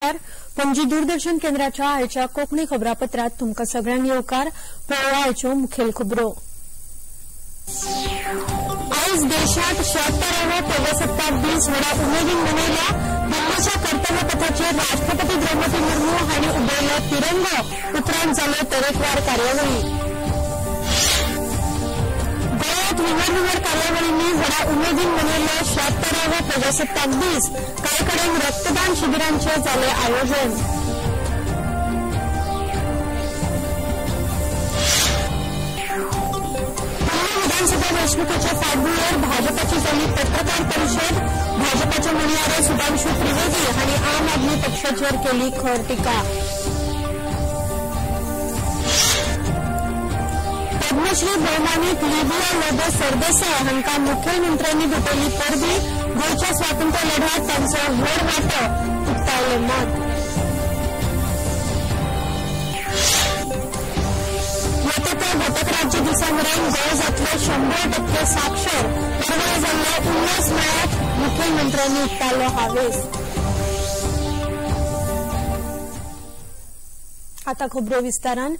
नमस्कार. पणजी दूरदर्शन केंद्राच्या आयच्या कोंकणी खबरापत्रात तुमकां सगळ्यांक येवकार. पळोवया आयच्यो मुखेल खबरो. आयज देशांत 76वो प्रजासत्ताक दीस व्हडा उमेदीन मनयला. दिल्लीच्या कर्तव्य पथाचेर राष्ट्रपती द्रौपदी मुर्मू हांणी उबयलो तिरंगो. उपरांत जाल्यो तरेकवार कार्यावळी. गोंयांत विंगड विंगड कार्यावळींनी व्हडा उमेदीन मनयलो 76वो प्रजासत्ताक दीस. कांय कडेन रक्तदान शिबिरांचें जालें आयोजन. विधानसभा वेंचणुकेच्या फाटभुंयेर भाजपाची जाली पत्रकार परिशद. भाजपाचे म्हणयारे सुधांशु त्रिवेदी हांणी आम आदमी पक्षाचेर केली खर टिका. पद्मश्री भोवमानीत लिबिया लोबो सरदेसाय हांकां मुखेलमंत्र्यांनी भेटयली परबी. गोंयच्या स्वातंत्र्य लढ्यात तांचो व्हड वांटो, उक्तायलें मत. येता घटक राज्य दिसा मेरेन गोंय जातलें 100% साक्षर. परवां जाल्लो उल्हास मेळ्यात मुखेलमंत्र्यांनी उक्तायलो हावेस. आता खबरो विस्तारान.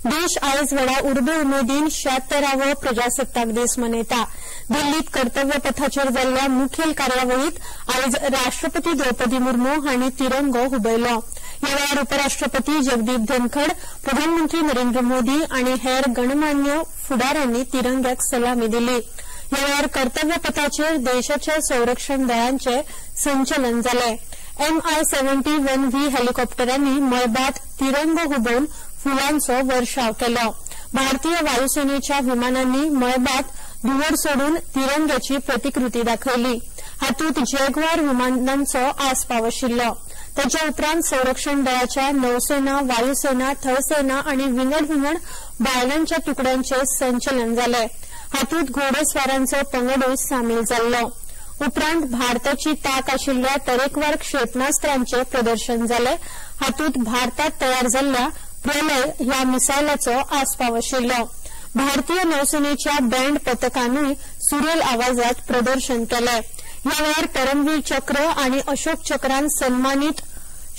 देश आयज व्हडा उर्बे उमेदीन 76वो प्रजासत्ताक दीस मनयता. दिल्लीत कर्तव्य पथाचेर जाल्ल्या मुखेल कार्यावळीत आयज राष्ट्रपती द्रौपदी मुर्मू हांणी तिरंगो हुबयलो. ह्या वेळार उपराष्ट्रपती जगदीप धनखड, प्रधानमंत्री नरेंद्र मोदी आनी हेर गणमान्य फुडाऱ्यांनी तिरंग्याक सलामी दिली. ह्या वेळार कर्तव्य पथाचेर देशाच्या संरक्षण दळांचे संचलन जालें. MI-71V हेलिकॉप्टरांनी मळबात तिरंगो हुबोवन फुलांचो वर्षाव केलो. भारतीय वायुसेनेच्या विमानांनी मळबात धुंवर सोडून तिरंग्याची प्रतिकृती दाखयली. हातूंत जॅग्वार विमानांचो आस्पाव आशिल्लो. ताच्या उपरांत संरक्षण दळाच्या नौसेना, वायुसेना, थळसेना आनी विंगड विंगड बायलांच्या तुकड्यांचे संचलन जालें. हातूंत घोडेस्वारांचो पंगडूय सामील जाल्लो. उपरांत भारताची ताक आशिल्ल्या तरेकवार क्षेपणास्त्रांचे प्रदर्शन जालें. हातूंत भारतात तयार जाल्ल्या प्रलय ह्या मिसायलाचो आस्पाव आशिल्लो. भारतीय नौसेनेच्या बँड पथकानूय सुरेल आवाजात प्रदर्शन केलें. ह्या वेळार परमवीर चक्र आनी अशोक चक्रान सन्मानीत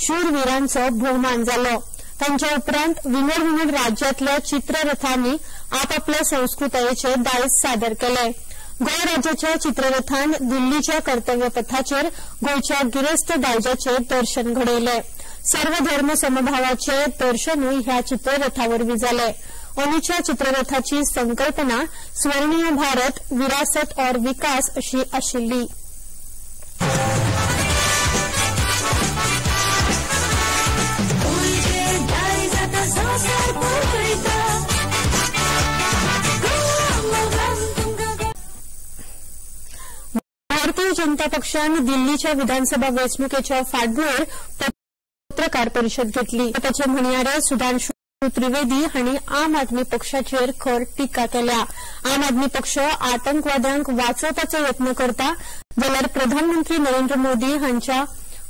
शूरवीरांचो भोवमान जालो. तांच्या उपरांत विंगड विंगड राज्यांतल्या चित्ररथांनी आपापल्या संस्कृतायेचे दायज सादर केलें. गोंय राज्याच्या चित्ररथान दिल्लीच्या कर्तव्य पथाचेर गोंयच्या गिरेस्त दायजाचें दर्शन घडयलें. सर्वधर्म समभावाचे दर्शनूय ह्या चित्ररथा वरवीं जालें. अंदूच्या चित्ररथाची संकल्पना स्वर्णीय भारत, विरासत और विकास अशी आशिल्ली. भारतीय जनता पक्षान दिल्लीच्या विधानसभा वेंचणुकेच्या फाटभुंयेर पत्रकार परिशद घेतली. ताचे म्हणयारे सुधांशु त्रिवेदी हांणी आम आदमी पक्षाचेर खर टिका केल्या. आम आदमी पक्ष आतंकवाद्यांक वाचोवपाचो यत्न करता जाल्यार प्रधानमंत्री नरेंद्र मोदी हांच्या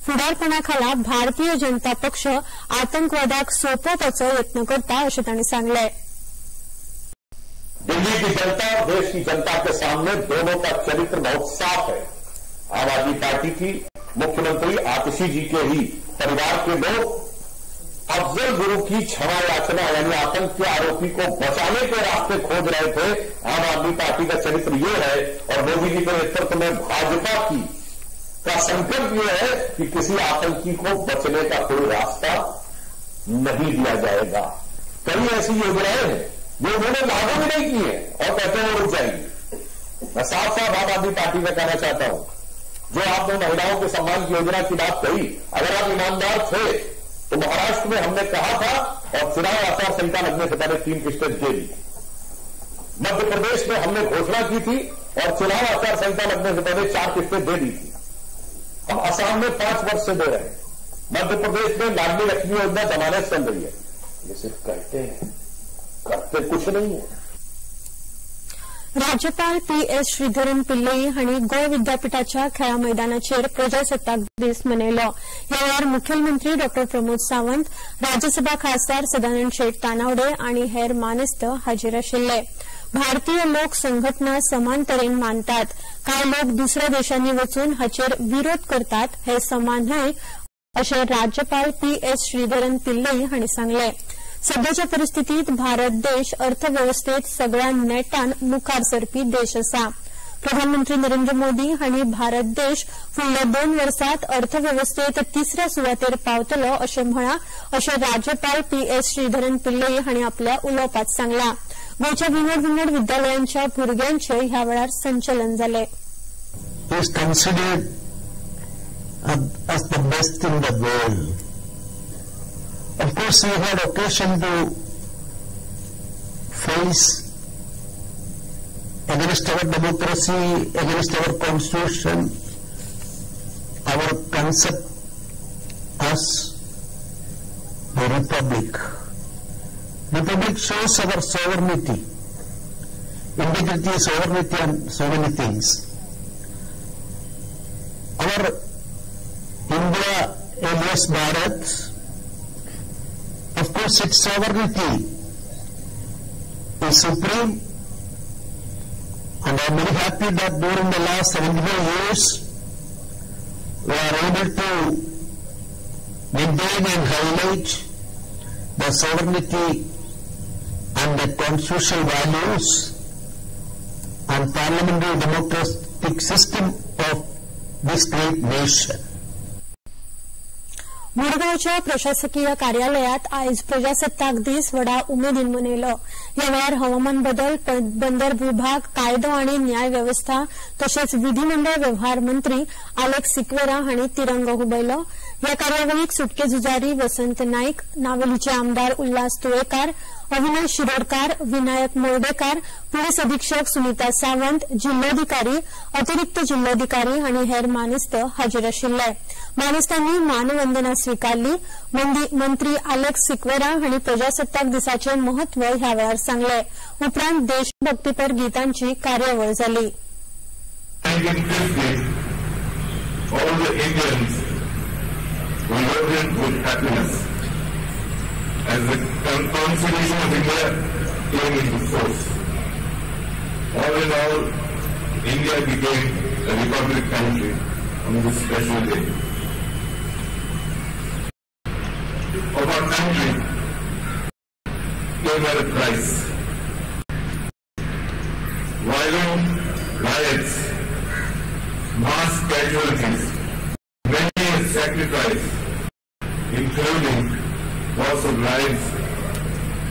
फुडारपणाखाला भारतीय जनता पक्ष आतंकवादाक सोंपोवपाचो यत्न करता अशें तांणी सांगलें. दिल्ली की जनता और देश की जनता के सामने दोनों का चरित्र बहुत साफ है. आम आदमी पार्टी की मुख्यमंत्री आतिशी जी के ही परिवार के लोग अफजल गुरु की क्षमा याचना यानी आतंक के आरोपी को बचाने के रास्ते खोज रहे थे. आम आदमी पार्टी का चरित्र ये है और मोदी जी के नेतृत्व में भाजपा की का संकल्प ये है कि किसी आतंकी को बचने का कोई रास्ता नहीं दिया जाएगा. कई ऐसी योजनाएं हैं जो उन्होंने लागू भी नहीं की है और कहते हैं वो रुक जाएंगी. मैं साफ साफ आम आदमी पार्टी में कहना चाहता हूं, जो आपने महिलाओं के सम्मान की योजना की बात कही, अगर आप ईमानदार थे तो महाराष्ट्र में हमने कहा था और चुनाव आचार संहिता लगने से पहले 3 किस्तें दे दी. मध्य प्रदेश में हमने घोषणा की थी और चुनाव आचार संहिता लगने से पहले 4 किस्तें दे दी थी. हम असम में 5 वर्ष से दे रहे हैं. मध्य प्रदेश में लाडली लक्ष्मी योजना जमानत चल रही है. ये सिर्फ कहते हैं, करते कुछ नहीं है. राज्यपाल पी.एस. श्रीधरन पिल्लई हांणी गोंय विद्यापीठाच्या खेळा मैदानाचेर प्रजासत्ताक दीस मनयलो. ह्या वेळार मुखेलमंत्री डॉ. प्रमोद सावंत, राज्यसभा खासदार सदानंद शेट तानावडे आनी हेर मानेस्त हाजीर आशिल्ले. भारतीय लोक संघटना समान तरेन मानतात. कांय लोक दुसऱ्या देशांनी वचून हाचेर विरोध करतात हे समान न्हय अशें राज्यपाल पी एस श्रीधरन पिल्लई हांणी सांगलें. सध्याच्या परिस्थितीत भारत देश अर्थवेवस्थेत सगळ्या नेटान मुखार सरपी देश आसा. प्रधानमंत्री नरेंद्र मोदी हांणी भारत देश फुडल्या 2 वर्सात अर्थवेवस्थेत तिसऱ्या सुवातेर पावतलो अशें म्हळां अशें राज्यपाल पी एस श्रीधरन पिल्लई हांणी आपल्या उलोवपांत सांगलां. गोंयच्या विंगड विंगड विद्यालयांच्या भुरग्यांचे ह्या वेळार संचलन जालें. Is considered as the best in the world. Of course, we had occasion to face against our democracy, against our constitution, our concept as the republic. Republic shows our sovereignty, integrity, sovereignty and so many things. Our India alias Bharat, of course its sovereignty is supreme, and I am very happy that during the last 75 years we are able to maintain and highlight the sovereignty and the constitutional values and parliamentary democratic system of this great nation. मुरगांवच्या प्रशासकीय कार्यालयात आयज प्रजासत्ताक दीस व्हडा उमेदीन मनयलो. ह्या वेळार हवामान बदल, बंदर विभाग, कायदो आनी न्याय वेवस्था तशेंच विधीमंडळ वेव्हार मंत्री आलेक्स सिक्वेरा हांणी तिरंगो हुबयलो. ह्या कार्यावळीक सुटके झुजारी वसंत नाईक, नावेलीचे आमदार उल्हास तुळेकार, अविनाश शिरोडकार, विनायक मोर्डेकार, पुलीस अधीक्षक सुनीता सावंत, जिल्लोधिकारी, अतिरिक्त जिल्लोधिकारी आनी हेर मानेस्त हाजीर आशिल्ले. मानेस्तांनी मानवंदना स्वीकारली. मंत्री आलेक्स सिक्वेरा हांणी प्रजासत्ताक दिसाचें म्हत्व ह्या वेळार सांगलें. उपरांत देशभक्तीपर गीतांची कार्यावळ जाली. 1950, all the Indians were loaded with happiness as the Constitution of India came into force. All in all, India became a republic country on this special day. Of our country came at a price. Violent riots, mass casualties, many a sacrifice, including loss of lives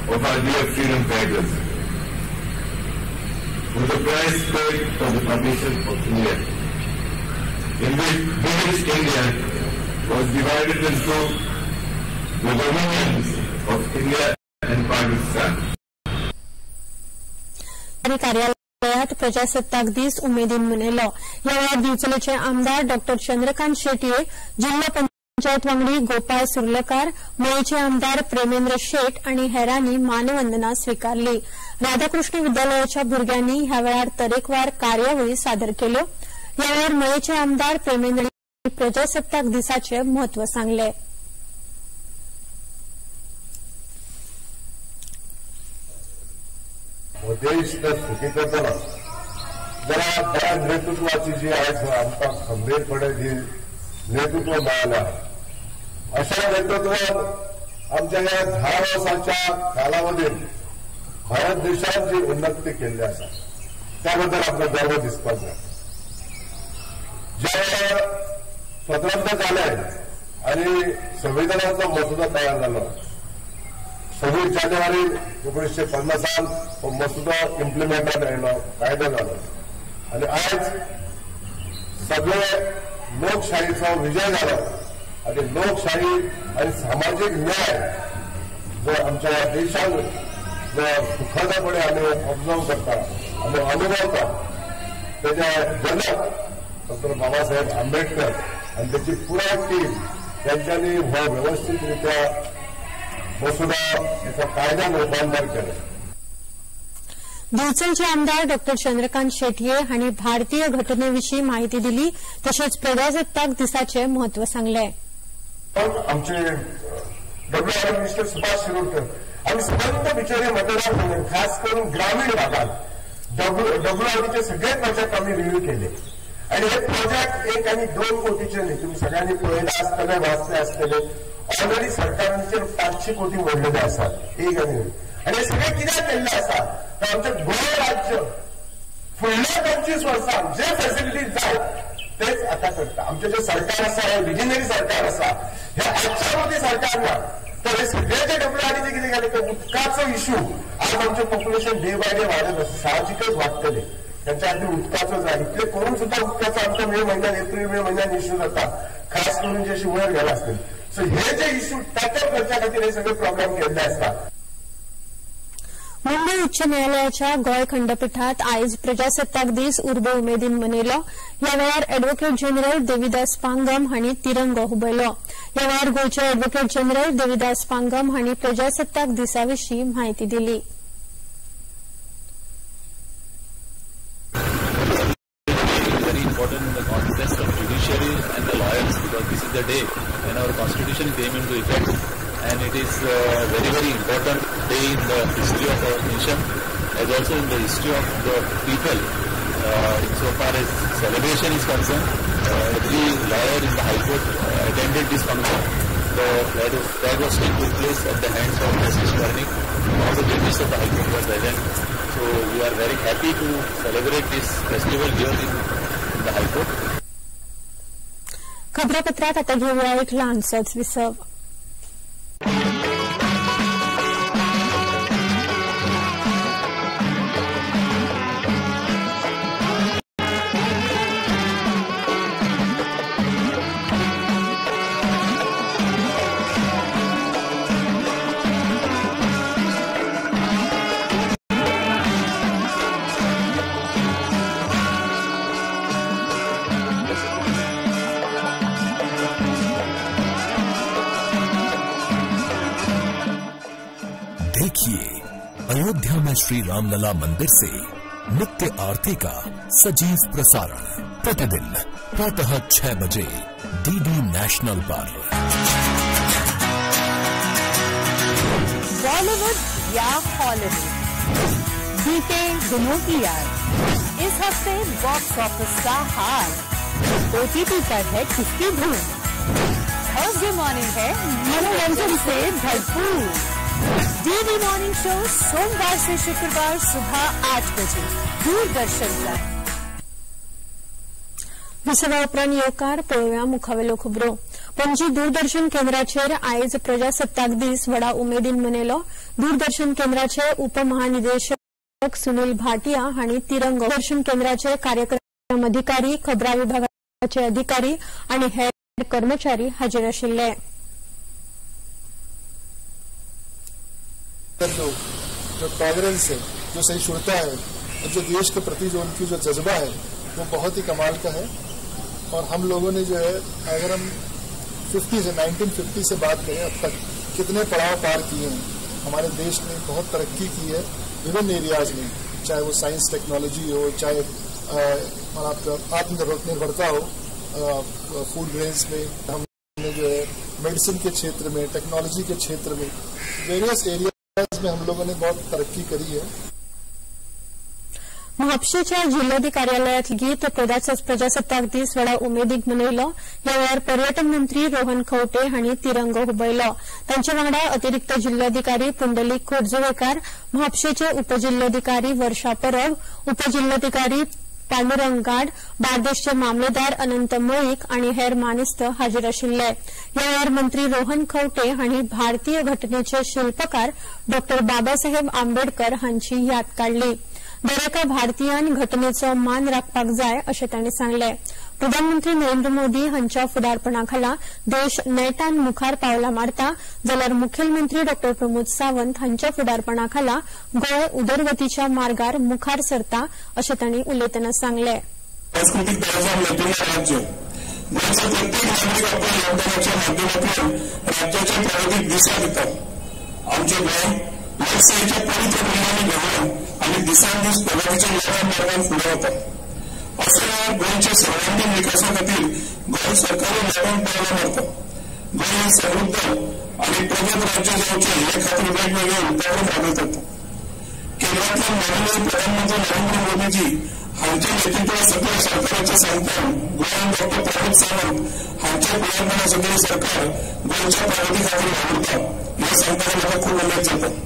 of our dear freedom fighters, was the price paid for the partition of India, in which British India was divided into the dominions of India and Pakistan. कार्यालयात प्रजासत्ताक दीस उमेदीन मनयलो. ह्या वेळार दिवचलेचे आमदार डॉ चंद्रकांत शेटये, जिल्लो पंचायत वांगडी गोपाळ सुर्लकार, मयेचे आमदार प्रेमेंद्र शेट आनी हेरांनी मानवंदना स्वीकारली. राधाकृष्ण विद्यालयाच्या भुरग्यांनी ह्या वेळार तरेकवार कार्यावळी सादर केल्यो. ह्या वेळार मयेचे आमदार प्रेमेंद्र प्रजासत्ताक दिसाचें म्हत्व सांगलें. देश जर सुखी करतना जाल्यार बऱ्या नेतृत्वाची जी आयज आमकां खंबीरपणे जी नेतृत्व मेळ्ळें, अशा नेतृत्वान आमच्या ह्या 10 वर्सांच्या कालावधीत भारत देशान जी उन्नती केल्ली आसा त्या बद्दल आमकां गर्व दिसपाक जाय. ज्या वेळार स्वतंत्र जालें आनी संविधानाचो मसुदो तयार जालो 26 जानेवारी 1950 हो मसुदो इम्प्लिमेंटान आयलो, कायदो जालो आनी आयज सगळे लोकशाहीचो विजय जालो आनी लोकशाही आनी सामाजीक न्याय जो आमच्या ह्या देशान जो सुखदपणे आमी ऑब्जर्व करता, आमी अनुभवता, तेजे जनक डॉक्टर बाबासाहेब आंबेडकर आनी तेची पुराय टीम तेंच्यांनी हो वेवस्थीत रित्या मसुदा एका कायद्यान रुपांतर केलें. दिवचलचे आमदार डॉ चंद्रकांत शेटये हांणी भारतीय घटनेविशीं माहिती दिली तशेंच प्रजासत्ताक दिसाचें म्हत्व सांगलें. आमचे W R minister Subhash Shirodkar आमी सबंद बिचारे मतदारसंघात खास करून ग्रामीण भागात डब्ल्यू आर डीचे सगळे प्रोजेक्ट आमी रिव्ह्यू केले आनी हे प्रोजेक्ट 1 आनी 2 कोटीचे न्ही, तुमी सगळ्यांनी पळयले आसतले, वाचले आसतले. ऑलरेडी सरकारान 500 कोटी मोडलेले आसात 1 आनी 2. आनी हे सगळे कित्याक केल्ले आसा तर आमचें गोंय राज्य फुडल्या 25 वर्सां जे फॅसिलिटीज जाय तेच आतां करता. आमचें जें सरकार आसा हें विजनरी सरकार आसा, हें आजच्या मदीं सरकार ना. तर हे सगळे जे डब्ल्यूआरडीचे कितें जालें तर उदकाचो इशू आज आमचें पॉप्युलेशन डे बाय डे वाडत आसा, साहजिकच वाडटलें. तांच्या खातीर उदकाचो जाय, इतले करून सुद्दां उदकाचो आमकां मे म्हयन्यान, एप्रील मे म्हयन्यान इशू जाता, खास करून जे अशी वयर गेला आसतली. सो हे जे इशू टॅकल करच्या खातीर हे सगळे प्रोग्राम केल्ले आसता. मुंबय उच्च न्यायालयाच्या गोंय खंडपीठात आयज प्रजासत्ताक दीस उर्बे उमेदीन मनयलो. ह्या वेळार एडव्होकेट जनरल देविदास पांगम हांणी तिरंगो हुबयलो. ह्या वेळार गोंयचे एडव्होकेट जनरल देविदास पांगम हांणी प्रजासत्ताक दिसा विशीं म्हायती दिली. Very important in the context of judiciary and the lawyers, because this is the day when our constitution came into effect, and it is a very, very important day in the history of our nation as also in the history of the people. Insofar as celebration is concerned, every lawyer in the High Court attended this function. The flag was taken place at the hands of Justice Karnik. All the judges of the High Court were present. So we are very happy to celebrate this festival here in the High Court. खबरापत्रात आता घेऊया एक लहानसोच विसव. देखिए अयोध्या में श्री रामलला मंदिर से नित्य आरती का सजीव प्रसारण प्रतिदिन प्रातः 6 बजे डीडी नेशनल पर। बॉलीवुड या हॉलीवुड, बीते दिनों की याद, इस हफ्ते बॉक्स ऑफिस का हाल, ओटीटी पर है किसकी धूम, थर्सडे मॉर्निंग है मनोरंजन से भरपूर। डीडी मॉर्निंग शो सोमवार से शुक्रवार सुबह 8 बजे दूरदर्शन पर। विसवा उपरांत येवकार पळोवया मुखावेल्यो खबरो. पणजी दूरदर्शन केंद्राचेर आयज प्रजासत्ताक दीस व्हडा उमेदीन मनयलो. दूरदर्शन केंद्राचे उपमहानिदेशक सुनील भाटिया हांणी तिरंगो दूरदर्शन केंद्राचे कार्यक्रम अधिकारी, खबरां विभागाचे अधिकारी आनी हेर कर्मचारी हाजीर आशिल्ले. जो टॉलरेंस है, जो सहिष्णुता है और जो देश के प्रति जो उनकी जो जज्बा है वो बहुत ही कमाल का है। और हम लोगों ने जो है, अगर हम 1950 से बात करें, अब तक कितने पड़ाव पार किए हैं। हमारे देश ने बहुत तरक्की की है विभिन्न एरियाज में, चाहे वो साइंस टेक्नोलॉजी हो, चाहे आपका आत्मनिर्भरता हो, फूड ग्रेन्स में हमने जो है, मेडिसिन के क्षेत्र में, टेक्नोलॉजी के क्षेत्र में, वेरियस एरिया में हम लोगों ने बहुत तरक्की करी है। म्हापशेच्या जिल्होधिकारी कार्यालयात लेगीत प्रजासत्ताक दीस व्हडा उमेदीक मनयलो. ह्या वेळार पर्यटन मंत्री रोहन खंवटे हांणी तिरंगो हुबयलो. तांचे वांगडा अतिरिक्त जिल्होधिकारी पुंडलीक खोर्जुवेकार, म्हापशेचे उपजिल्होधिकारी वर्षा परब, उपजिल्होधिकारी पांडुरंग गाड, बार्देशचे मामलेदार अनंत मळीक आनी हेर मानेस्त हाजीर आशिल्ले. ह्या वेळार मंत्री रोहन खंवटे हांणी भारतीय घटनेचे शिल्पकार डॉ बाबासाहेब आंबेडकर हांची याद काडली. दरेका भारतीयान घटनेचो मान राखपाक जाय अशें तांणी सांगलें. प्रधानमंत्री नरेंद्र मोदी हांच्या फुडारपणा खाला देश नेटान मुखार पावलां मारता, जाल्यार मुखेलमंत्री डॉ प्रमोद सावंत हांच्या फुडारपणा खाला गोंय उदरगतीच्या मार्गार मुखार सरता अशें तांणी उलयतना सांगलें. सांस्कृतीक दर्जा मेळिल्लें राज्य, गोंयचो प्रत्येक नागरीक आपल्या योगदानाच्या माध्यमांतल्यान राज्याच्या प्रगतीक दिशा दिता. आमचें गोंय लोकशाहीच्या पवित्र गुणांनी घडोवन आनी दिसान दीस प्रगतीच्या नव्या मार्गान फुडें वता. अशा वेळार गोंयच्या सर्वांगीण विकासा खातीर गोंय सरकारूय नेटान पावलां मारता. गोंय हें समृद्ध आनी प्रगत राज्य जावचें हे खातीर वेगवेगळे उपक्रम राबयतात. केंद्रांतल्यान माननीय प्रधानमंत्री नरेंद्र मोदीजी हांच्या नेतृत्वा सकयल सरकाराच्या सांगतान गोंयांत डॉक्टर प्रमोद सावंत हांच्या फुडारपणा सकयल सरकार गोंयच्या प्रगती खातीर वावुरता हें सांगतना म्हाका खूब उमेद जाता.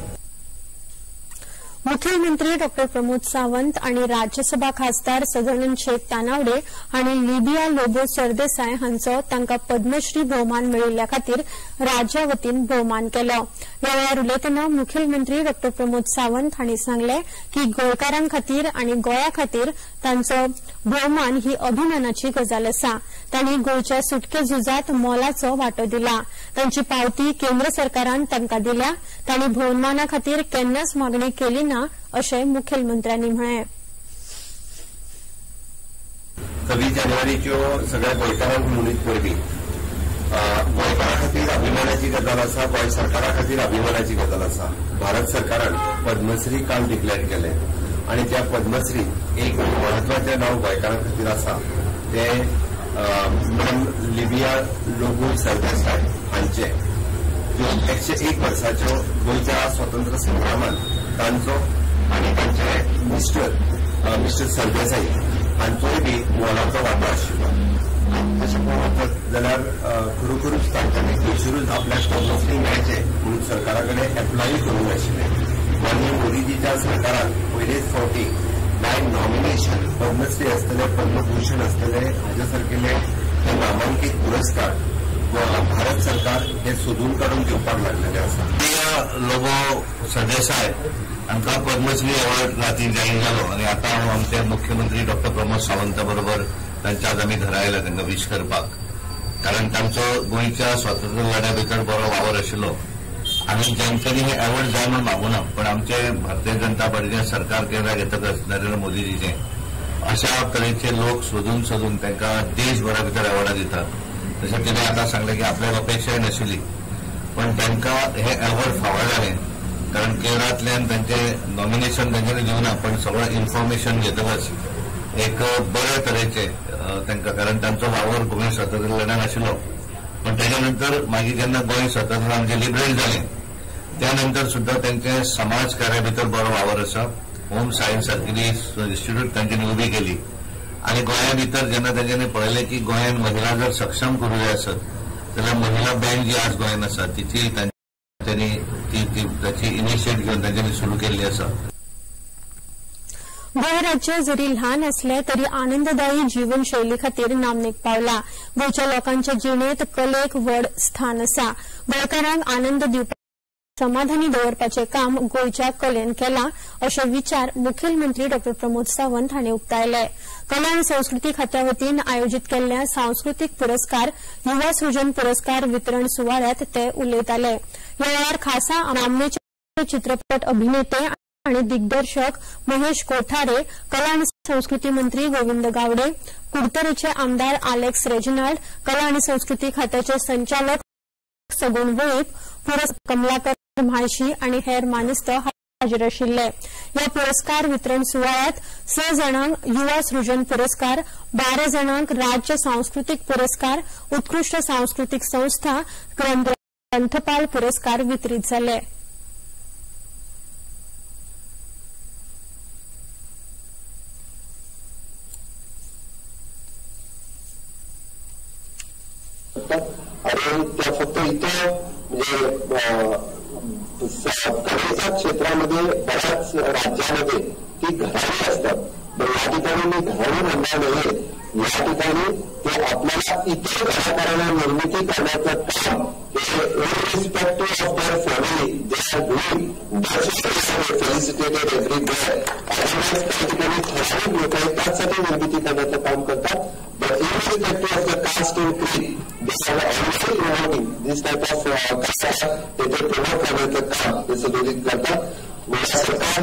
मुख्यमंत्री डॉ प्रमोद सावंत आणि राज्यसभा खासदार सदानंद शेट तानावडे हांणी लिबिया लोबो सरदेसाय हांचो तांकां पद्मश्री भोवमान मेळिल्ल्या खातीर राज्या वतीन भोवमान केलो. ह्या वेळार उलयतना मुखेलमंत्री डॉ प्रमोद सावंत हांणी सांगलें की गोंयकारां खातीर आनी गोंया खातीर तांचो भोवमान ही अभिमानाची गजाल आसा. तांणी गोंयच्या सुटके झुजांत मोलाचो वांटो दिला. तांची पावती केंद्र सरकारान तांकां दिल्या. तांणी भोवमाना खातीर केन्नाच मागणी केली ना अशें मुखेलमंत्र्यांनी म्हळें. 26 जानेवारीच्यो सगळ्या गोंयकारांक म्हणून परबीं. गोंयकारां खातीर अभिमानाची गजाल आसा, गोंय सरकारा खातीर अभिमानाची गजाल आसा. भारत सरकारान पद्मश्री काल डिक्लेअर केलें आनी त्या पद्मश्री एक म्हत्वाचें नांव गोंयकारां खातीर आसा तें मॅडम लिबिया लोबो सरदेसाय हांचें, ज्यो 101 वर्साच्यो गोंयच्या स्वतंत्र संग्रामांत तांचो आनी तांचे मिस्टर सरदेसाई हांचोय बी मोलाचो वांटो आशिल्लो. तशें पळोवंक वचत जाल्यार खरोखरूच तांच्यांनी खंयसरूच आपल्याक पद्मश्री मेळचें म्हणून सरकारा कडेन एप्लाय करूंक नाशिल्लें. माननीय मोदीजीच्या सरकारान पयलेच फावटी बाय नॉमिनेशन पद्मश्री आसतले, पद्मभूषण आसतले हाज्या सारकेले हे नामांकीत पुरस्कार भारत सरकार हे सोदून काडून दिवपाक लागलेले आसा. लोबो सरदेसाय हांकां पद्मश्री अवॉर्ड राती जाहीर जालो आनी आतां हांव आमचे मुख्यमंत्री डॉक्टर प्रमोद सावंता बरोबर तांच्या आज आमी घरा आयला तांकां वीश करपाक, कारण तांचो गोंयच्या स्वातंत्र्य लढ्या भितर बरो वावर आशिल्लो. आमी ज्यांच्यानी हे अवॉर्ड जाय म्हूण मागूना, पण आमचे भारतीय जनता पार्टीचें सरकार केंद्राक येतकच नरेंद्र मोदीजीचें अशा तरेचे लोक सोदून सोदून तांकां देशभरा भितर अवॉर्डां दितात. तशें तिणें आतां सांगलें की आपल्याक अपेक्षाय नाशिल्ली, पण तांकां हे अवॉर्ड फावो जालें कारण केंद्रांतल्यान तांचें नॉमिनेशन तांच्यांनी दिवना, पण सगळें इन्फॉर्मेशन घेतकच एक बरे तरेचे तांकां, कारण तांचो वावर गोंय स्वातंत्र्य लढ्यान आशिल्लो. पण ताच्या नंतर मागीर जेन्ना गोंय स्वतंत्र आमचें लिबरेट जालें त्या नंतर सुद्दां तांचे समाज कार्या भितर बरो वावर आसा. होम सायन्स सारकेली इन्स्टिट्यूट तांच्यांनी उबी केली आनी गोंया भितर जेन्ना तांच्यांनी पळयलें की गोंयांत महिला जर सक्षम करूं जाय आसत जाल्यार महिला बँक जी आज गोंयांत आसा तिची तांच्यांनी ती ताची इनिशिएट घेवन तांच्यांनी सुरू केल्ली आसा. गोंय राज्य जरी ल्हान असलें तरी आनंददायी जीवनशैली खातीर नामनेक पावला. गोंयच्या लोकांच्या जिणेंत कलेक व्हड स्थान आसा. गोंयकारांक आनंद दिवपा समाधानी दवरपाचें काम गोंयच्या कलेन केलां अशे विचार मुखेलमंत्री डॉ प्रमोद सावंत हांणी उक्तायले. कला आनी संस्कृती खात्या वतीन आयोजीत केल्ल्या सांस्कृतीक पुरस्कार युवा सृजन पुरस्कार वितरण सुवाळ्यांत ते उलयताले. ह्या वेळार खासा नामनेचे चित्रपट अभिनेते आणि दिग्दर्शक महेश कोठारे, कला आणि संस्कृती मंत्री गोविंद गावडे, कुडतरेचे आमदार आलेक्स रेजिनाल्ड, कला आणि संस्कृती खात्याचे संचालक सगुण वेळीप, पुरस्कार कमलाकर म्हाळशी आणि हेर मानेस्त हाजीर आशिल्ले. ह्या पुरस्कार वितरण सुवाळ्यात 6 जाणांक युवा सृजन पुरस्कार, 12 जाणांक राज्य सांस्कृतीक पुरस्कार, उत्कृष्ट सांस्कृतीक संस्था ग्रंथपाल पुरस्कार वितरीत जाले. आणि त्या फक्त इथं म्हणजे कलेच्या क्षेत्रामध्ये बऱ्याच राज्यामध्ये ती घराणी असतात, पण या ठिकाणी मी घराणी म्हणणार नाही. या ठिकाणी ते आपल्याला इतर कलाकारांना निर्मिती करण्याचं काम हे irrespective of their family they are doing felicitated everywhere. Otherwise काही ठिकाणी ठराविक लोक आहेत त्याचसाठी निर्मिती करण्याचं काम करतात. But irrespective of the caste and creed, they are also promoting this type of caste, ते प्रमोट करण्याचं काम हे सदोदित करतात. गोवा सरकार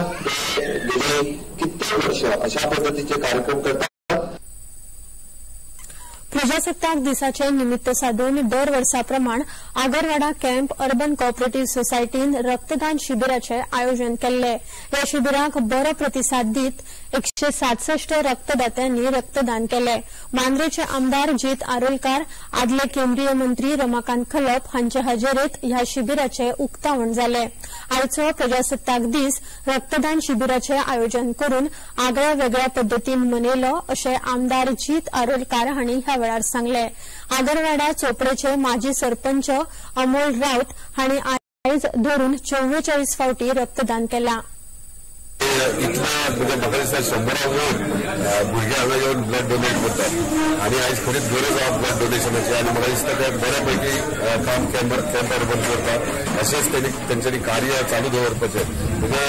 गेले कित्येक वर्ष अशा पद्धतीचे कार्यक्रम करतात. प्रजासत्ताक दिसाचे निमित्त साधून दर वर्सा प्रमाण आगरवाडा कॅम्प अर्बन कॉपरेटिव्ह सोसायटीन रक्तदान शिबिराचे आयोजन केल्ले. ह्या शिबिराक बरो प्रतिसाद दीत 167 रक्तदात्यांनी रक्तदान केले. मांद्रेचे आमदार जीत आरोलकार, आदले केंद्रीय मंत्री रमाकांत खलप हांचे हजेरेत ह्या शिबिराचे उक्तावण जाले. आयचो प्रजासत्ताक दीस रक्तदान शिबिराचे आयोजन करून आगळ्या वेगळ्या पद्दतीन मनयलो अशें आमदार जीत आरोलकार हांणी ह्या वेळार सांगले. आगरवाडा चोपडेचे माजी सरपंच अमोल राऊत हांणी आयज धरून 44 फावटी रक्तदान केलां. इतले म्हणजे म्हाका दिसता 100 वयर भुरगे हांगा येवन ब्लड डोनेट करतात आनी आयज खरीच गरज आहा ब्लड डोनेशनाची आनी म्हाका दिसता ते बऱ्या पैकी काम कॅम्प अर्बन करता. अशेंच तेंच्यांनी कार्य चालू दवरपाचें. म्हणजे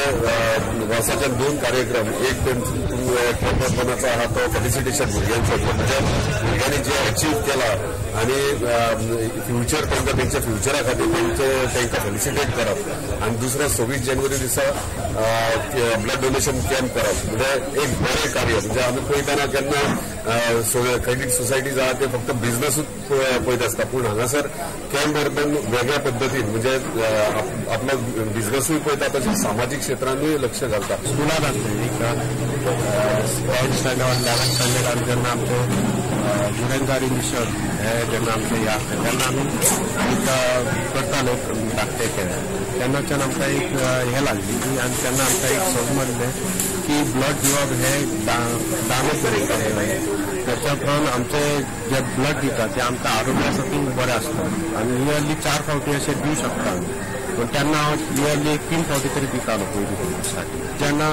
वर्साच्यान 2 कार्यक्रम, एक कॅम्प अर्बनाचो आहा तो फेलिसिटेशन भुरग्यांचो, म्हणजे भुरग्यांनी जे अचीव केला आनी फ्युचर तांकां तेंच्या फ्युचरा खातीर तांकां फेलिसिटेट करप आनी दुसरें 26 जानेवारी दिसा ब्लड डोनेशन कॅम्प करप. म्हणजे एक बरें कार्य. म्हणजे आमी पळयतना केन्ना क्रेडीट सोसायटी आहा ते फक्त बिझनसूच पळयत आसता, पूण हांगासर कॅम्प अर्बन वेगळ्या पद्दतीन म्हणजे आपलो बिझनसूय पळयता तशें सामाजीक क्षेत्रानूय लक्ष घालता. स्कुलान आसलें एक 10th standard 11th स्टँडर्डान जेन्ना आमचें गुरेंजारी मिशन हे जेन्ना आमचें हें आसलें तेन्ना आमी एक करताले धाकटे खेळ. तेन्नाच्यान आमकां एक हें लागली की आनी तेन्ना आमकां एक समजलें की ब्लड दिवप हें दानच तरेचें. त्याच्या उपरांत आमचे जे ब्लड दिता ते आमकां आरोग्यासाठी बरें आसता आनी इयरली 4 फावटी अशें दिवं शकता आमी. पूण तेन्ना हांव इयरली 3 फावटी तरी दितालो पयलीं स्टार्टींग. जेन्ना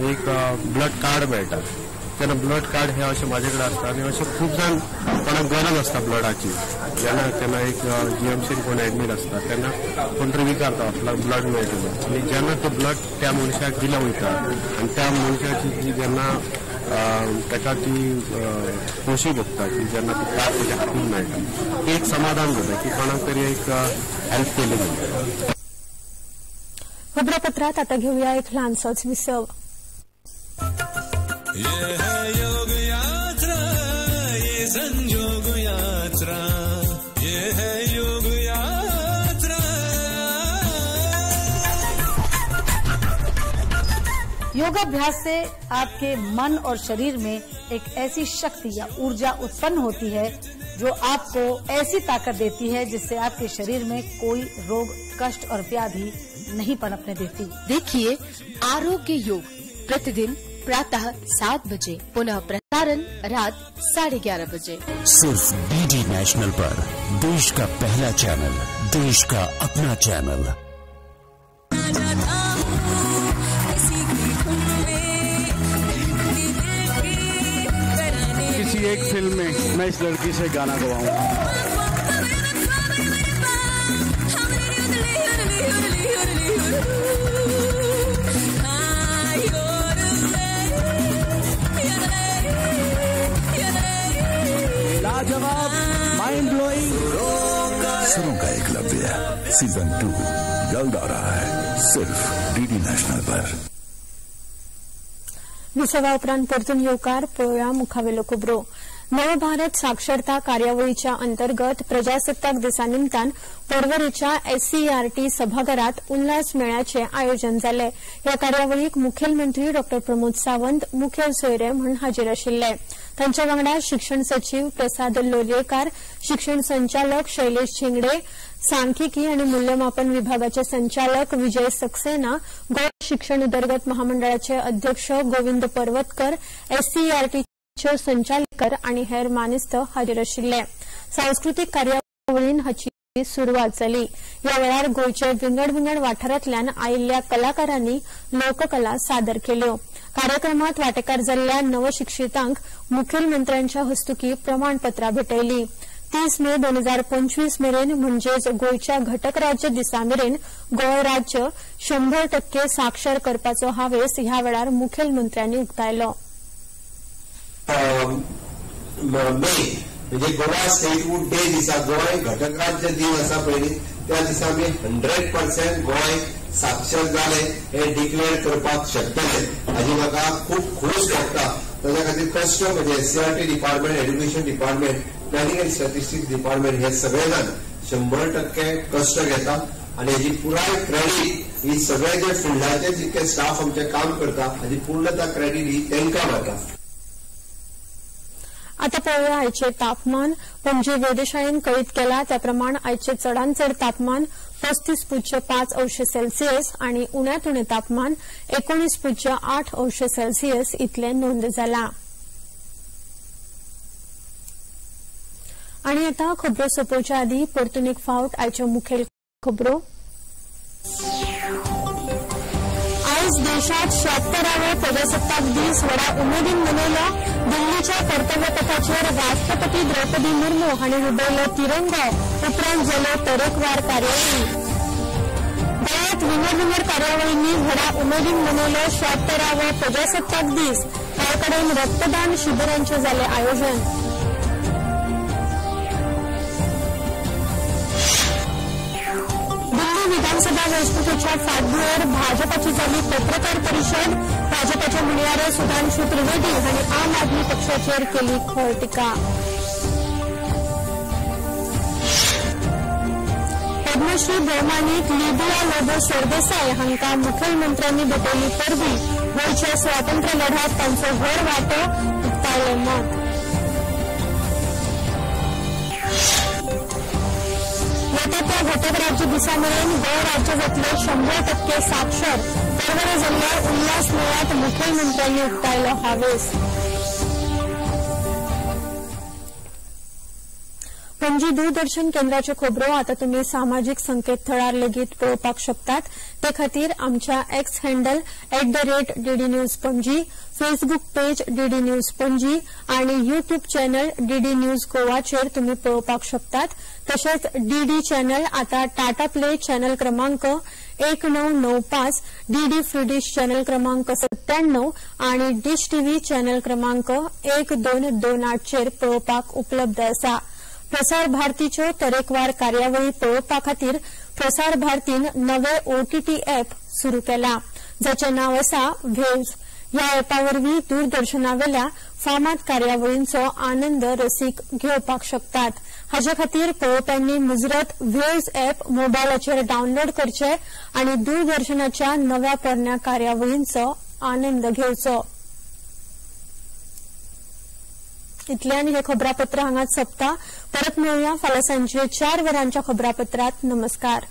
एक ब्लड कार्ड मेळटा तेन्ना ब्लड कार्ड हे अशें म्हाजे कडेन आसता आनी अशें खूब जाण कोणाक गरज आसता ब्लडाची, जेन्ना तेन्ना एक जीएमसीन कोण एडमीट आसता तेन्ना कोण तरी विचारता आपल्याक ब्लड मेळटलें आनी जेन्ना तो ब्लड त्या मनशाक दिलो वयता आनी त्या मनशाची जी जेन्ना ताका ती खोशी भोगता की जेन्ना ती कार्ड तेज्या हातीन मेळटा ती एक समाधान जाता की कोणाक तरी एक हेल्प केली म्हणटा. खबरापत्रात आता घेऊया एक ल्हानसोच विसव. ये है योग यात्रा, ये संजोग यात्रा, ये है योग यात्रा. योगाभ्यास से आपके मन और शरीर में एक ऐसी शक्ति या ऊर्जा उत्पन्न होती है जो आपको ऐसी ताकत देती है जिससे आपके शरीर में कोई रोग, कष्ट और व्याधि नहीं पनपने देती। देखिए आरोग्य योग प्रतिदिन प्रातः 7 बजे, पुनः प्रसारण रात 11:30 बजे, सिर्फ डीडी नेशनल पर। देश का पहला चैनल, देश का अपना चैनल। किसी एक फिल्म में मैं इस लड़की से गाना गवाऊंगा। लाजवाब, माइंड ब्लोइंग। सुरों का एकलव्य सीजन 2 जल्द आ रहा है, सिर्फ डीडी नेशनल पर। विसवा उपरांत परतून येवकार. पळोवया मुखावेलो खबरो. नव भारत साक्षरता कार्यावळीच्या अंतर्गत प्रजासत्ताक दिसा निमतान पर्वरीच्या एससीईआरटी सभाघरात उल्हास मेळ्याचे आयोजन जाले. ह्या कार्यावळीक मुखेलमंत्री डॉ प्रमोद सावंत मुखेल सोयरे म्हूण हाजीर आशिल्ले. तांच्या वांगडा शिक्षण सचीव प्रसाद लोलयेकार, शिक्षण संचालक शैलेश झेंगडे, सांख्यिकी आनी मूल्यमापन विभागाचे संचालक विजय सक्सेना, गोंय शिक्षण उदरगत महामंडळाचे अध्यक्ष गोविंद पर्वतकर, एससीईआरटी संचालक आनी हेर मानेस्त हाजीर आशिल्ले. सांस्कृतीक कार्यावळीन हाची सुरवात जाली. ह्या वेळार गोंयच्या विंगड विंगड वाठारांतल्यान आयिल्ल्या कलाकारांनी लोककला सादर केल्यो. कार्यक्रमात वांटेकार जाल्ल्या नवशिक्षितांक मुखेलमंत्र्यांच्या हस्तुकी प्रमाणपत्रां भेटयली. 30 मे 2025 मेरेन म्हणजेच गोंयच्या घटक राज्य दिसा मेरेन गोंय राज्य 100% साक्षर करपाचो हावेस ह्या वेळार मुखेलमंत्र्यांनी उक्तायलो. मे म्हणजे गोवा स्टेटहूड डे दिसा, गोंय घटक राज्य दिन आसा पयलीं, त्या दिसा आमी 100% गोंय साक्षर जालें हें डिक्लेअर करपाक शकतले हाजी म्हाका खूब खोस भोगता. ताच्या खातीर कश्ट म्हणजे SCRT department, education department planning and statistics department हे सगळे जाण 100% कश्ट घेता आनी हेजी पुराय क्रेडीट ही सगळे जे फिल्डाचे जितके स्टाफ आमचे काम करता हाजी पूर्णता क्रेडीट ही तांकां वता. आता पळोवया आयचे तापमान. पणजे वेधशाळेन कळीत केला त्या प्रमाण आयचे चडांत चड तापमान 35.5 अंश सेल्सियस आनी उण्यांत उणें तापमान 19.8 अंश सेल्सियस इतलें नोंद जाला. आनी आतां खबरो सोंपोवच्या आदीं परतून एक फावट आयच्यो मुखेल खबरो. आयज देशात 76वो प्रजासत्ताक दीस व्हडा उमेदीन मनयलो. दिल्लीच्या कर्तव्यपथाचेर राष्ट्रपती द्रौपदी मुर्मू हांणी हुबयलो तिरंगो. उपरांत जालो तरेकवार कार्यावळी. गोंयांत विंगड विंगड कार्यावळींनी व्हडा उमेदीन मनयलो 76वो प्रजासत्ताक दीस. कांय कडेन रक्तदान शिबिरांचें जालें आयोजन. विधानसभा वेंचणुकेच्या फाटभुंयेर भाजपाची जाली पत्रकार परिशद. भाजपाचे म्हणयारे सुधांशु त्रिवेदी हांणी आम आदमी पक्षाचेर केली खर टिका. पद्मश्री भोवमानीक लिबिया लोबो सरदेसाय हांकां मुखेलमंत्र्यांनी भेटयली परबी. गोंयच्या स्वातंत्र्य लढ्यात तांचो व्हड वांटो उक्तायलें मत. येता त्या घटक राज्य दिसा मेरेन गोंय राज्य जातलें 100% साक्षर. पर्वरे जाल्ल्या उल्हास मेळ्यात मुखेलमंत्र्यांनी उक्तायलो हावेस. पणजी दूरदर्शन केंद्राच्यो खबरो आतां तुमी सामाजीक संकेतथळार लेगीत पळोवपाक शकतात. ते खातीर आमच्या X handle @DD News Panaji, Facebook page DD News Panaji आनी यूट्यूब चॅनल डीडी न्यूज गोवाचेर तुमी पळोवपाक शकतात. तशेंच डीडी चॅनल आतां टाटा प्ले चॅनल क्रमांक 1995, डीडी फ्री डिश चॅनल क्रमांक 97 आनी डिश टीव्ही चॅनल क्रमांक 1228 चेर पळोवपाक उपलब्ध आसा. प्रसार भारतीच्यो तरेकवार कार्यावळी पळोवपा खातीर प्रसार भारतीन नवे ओटीटी ऍप सुरू केला जाचें नांव आसा व्हेव्स. ह्या ऍपा वरवीं दूरदर्शनावेल्या फामाद कार्यावळींचो आनंद रसीक घेवपाक शकतात. हाचे खातीर पळोवप्यांनी मुजरत व्हेव्स ऍप मोबायलाचेर डावनलोड करचे आनी दूरदर्शनाच्या नव्या पोरण्या कार्यावळींचो आनंद घेवचो. इतल्यान हे खबरापत्र हांगाच सोंपता. परत मेळुया फाल्यां सांजे 4 वरांच्या खबरापत्रात. नमस्कार.